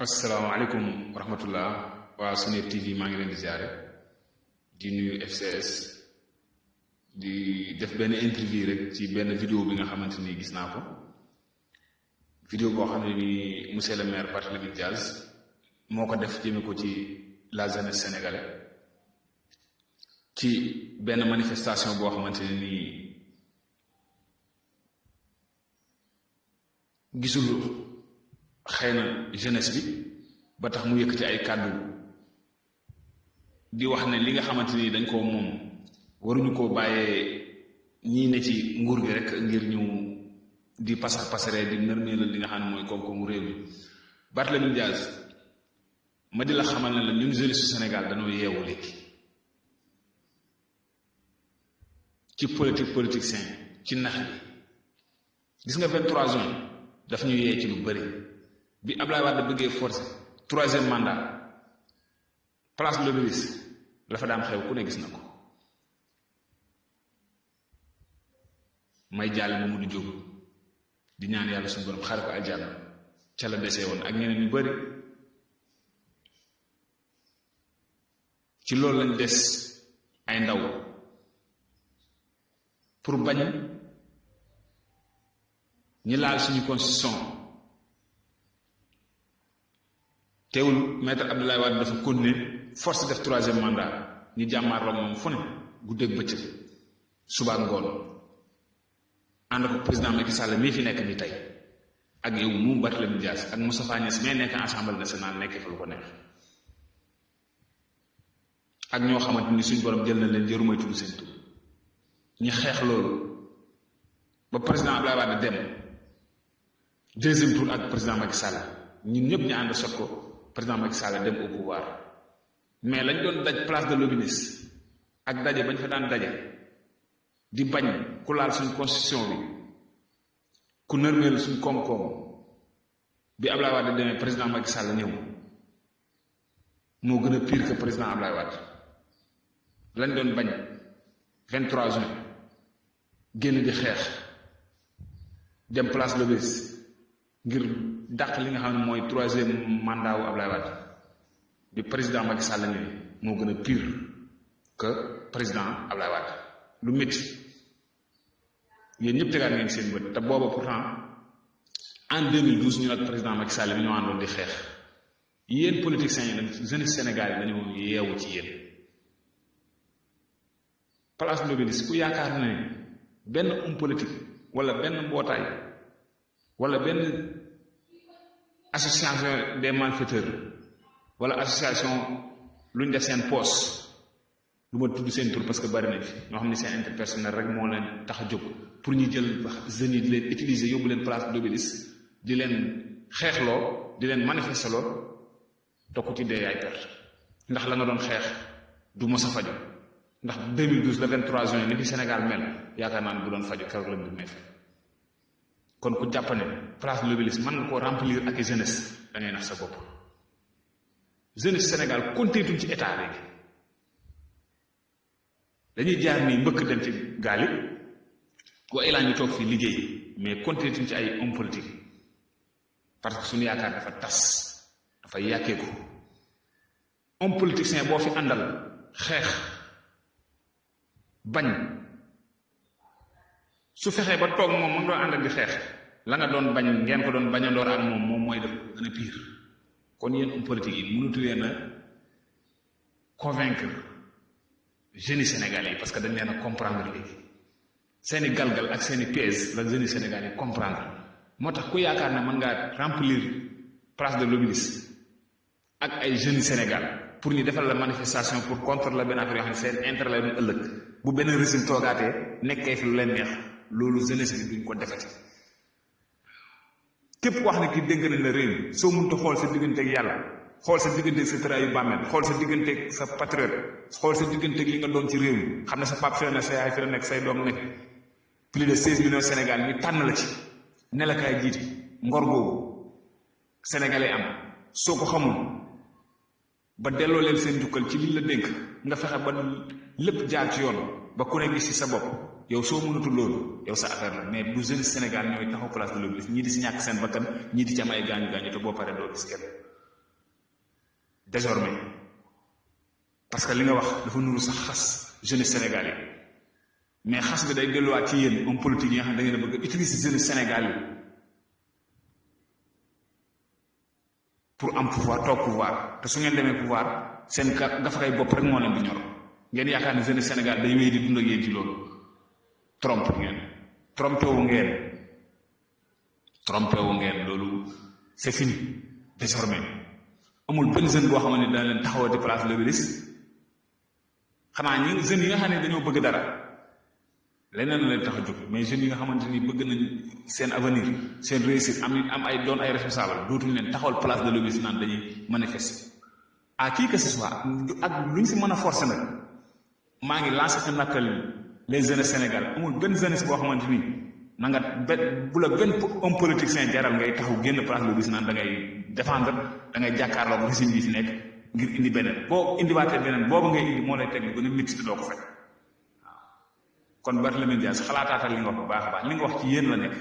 asalaamaaleykum wa rahmatullah waa Sunweb TV maa ngi leen di ziare di nuyu FCS di def benn interview rek ci benn vidéo bi nga xamante ni gis naa ko vidéo boo xam ne ni monsieur le maire Barthélémy Dias moo ko def jëme ko ci la jeunesse sénégalaise ci benn manifestation boo xamante ne nii gisul xëy na jeunesse bi ba tax mu yëkkati ay kàddu di wax ne li nga xamante ni dañ koo moom waruñu koo bàyyee ñii ne ci nguur gi rek ngir ñu di pasaree di nërmeelal li nga xam ne mooy koom-koomu réew mi. Barthélémy Dias ma di la xamal ne la ñun jeunesse su Sénégal dañoo yeewu léegi ci politicien ci nax bi gis nga 23 juin daf ñu yee ci lu bëri. bi Abdoulaye Wade bëggee forcer 3e mandat place de l'Obélisque la fa daan xew ku ne gis na ko may jaale Mamadou Diop di ñaan yàlla suñu borom xare ko aljanna ca la desee woon ak ñeneen ñu bari ci loolu lañ des ay ndaw pour bañ ñi laal suñu constitution. teewul maître Abdoulaye Wade dafa continuer force def 3e mandat ñu jàmmaarloo moom fu ne guddeeg bëccëg suba ngoon ànd ko président Macky Sall mii fi nekk ni tey ak yow mu Barthélémy Dias ak Moustapha Niasse mais nekk assemblée nationale nekk fa lu ko neex ak ñoo xamante ni suñ borom jël na leen jërumay tudd seen tur ñu xeex loolu ba président Abdoulaye Wade dem 2e tour ak président Macky Sall ñun ñëpp ñu ànd sot ko président Macky Sall dem au pouvoir mais lañ doon daj place de l'Obélisque ak daje bañ fa daan daje di bañ ku laal suñ constitution bi ku nërmeel suñ koom-koom bi Abdoulaye Wade demee président Macky Sall ñëw moo gën a pire que président Abdoulaye Wade lañ doon bañ 23 juin génn di xeex dem place de l'Obélisque ngir dàq li nga xam ne mooy 3e mandat wu Abdoulaye Wade bi président Macky Sall ñëwee moo gën a pire que président Abdoulaye Wade lu métti yéen ñëpp tegaat ngeen seen bët te booba pourtant en 2012 ñu nag président Macky Sall bi ñoo àndoon di xeex yéen politiciens yi nag jeunesse Sénégal yi dañoo yeewu ci yéen. place de l'Obélisque ku yaakaar ne benn homme politique wala benn mbootaay wala benn association des malfaiteurs wala association lu ñu def seen poste lu ma tudd seen tur parce que bari na fi ñoo xam ne seen interpersonnel rek moo leen tax a jóg pour ñu jël jeunes yi di leen utiliser yóbbu leen place de l'Obélisque di leen xeexloo di leen manifesteloo te ku ci dee yaay perte ndax la nga doon xeex du mos a faju ndax 2012 le 23 juin ni fi Sénégal mel yaakaar naa ne bu doon faju keroog la mbir may fi kon ku jàpp ne place de l'Obélisque mën nga koo remplir ak jeunesse da ngay nax sa bopp jeunesse Sénégal konteetuñ ci état léegi dañuy jaar nii mbëkk dem ci gaal yi wa ilaa ñu toog fii liggéey mais konteetuñ ci ay homme politique parce que suñu yaakaar dafa tas dafa yàkkeeku homme politicien boo fi àndal xeex bañ su fexee ba toog moom mu doon àndal di xeex la nga doon bañ ngeen ko doon bañandoor ak moom mooy def gën a pire kon yéen homme politique yi mënatu leen a convaincre jeunes sénégalais yi parce que dañ leen a comprendre léegi seeni galgal ak seeni pièges la jeunes sénégalais yi comprendre moo tax ku yaakaar ne mën ngaa remplir place de l'Obélisque ak ay jeunes Sénégal pour ñu defal la manifestation pour contre la benn affaire yoo xam ne seen intérêt lay doon ëllëg bu benn régime toogaatee nekkee fi lu leen neex loolu jeunesse bi duñ ko defati képp ku wax ne kii dégg na la réew mi soo mënut a xool sa digganteeg yàlla xool sa digganteeg sa tëraayu bàmmeel xool sa digganteeg sa patriote xool sa digganteeg li nga doon ci réew mi xam ne sa pap fi la nekk sa yaay fi la nekk say doom nekk plus de 16 millions Sénégal ñu tànn la ci ne la kaay jiite ngor googu sénégalais am soo ko xamul ba delloo leen seen njukkal ci liñ la dénk nga fexe ba lépp jaar ci yoon ba ku ne gis ci sa bopp yow soo mënatul loolu yow sa affaire la mais bu jeune Sénégal ñooy taxaw place de l'Obélisque ñii di si ñàkk seen bakkan ñii di ci am ay gaañu gaañu te boo paree doo gis kenn désormais parce que li nga wax dafa nuru sax xas jeunesse sénégalais mais xas bi day delluwaat ci yéen homme politique yi nga xam ne da ngeen a bëgg utiliser jeunesse Sénégal yi pour am pouvoir toog pouvoir te su ngeen demee pouvoir seen gafakay bopp rek moo leen di ñor ngeen yaakaar ne jeunesse Sénégal day wéy di dund ak yéen ci loolu trompé wu ngeen loolu c'est fini désormais amul benn jeune boo xamante ni dana leen taxawati place l'Obélisque xanaa ñi jeunes yi nga xam ne dañoo bëgg dara leneen la leen tax a jóg mais jeunes yi nga xamante ni bëgg nañ seen avenir seen réussite am ay doon ay responsable dootuñu leen taxawal place de l'Obélisque naan dañuy manifester à qui que ce soit ak lu ñu si mën a forcer nag maa ngi lancé un appel les jeunes Sénégal amul benn jeunesse boo xamante ni na nga bu la benn homme politicien jaral ngay taxaw génn place de l'Obélisque naan da ngay défendre da ngay jàkkaarloog régime bi fi nekk ngir indi beneen boo indiwaatee beneen boobu ngay indi moo lay teg lu gën a métti te doo ko fekk waaw kon Barthélémy Dias xalaataatal li nga wax bu baax a baax li nga wax ci yéen la nekk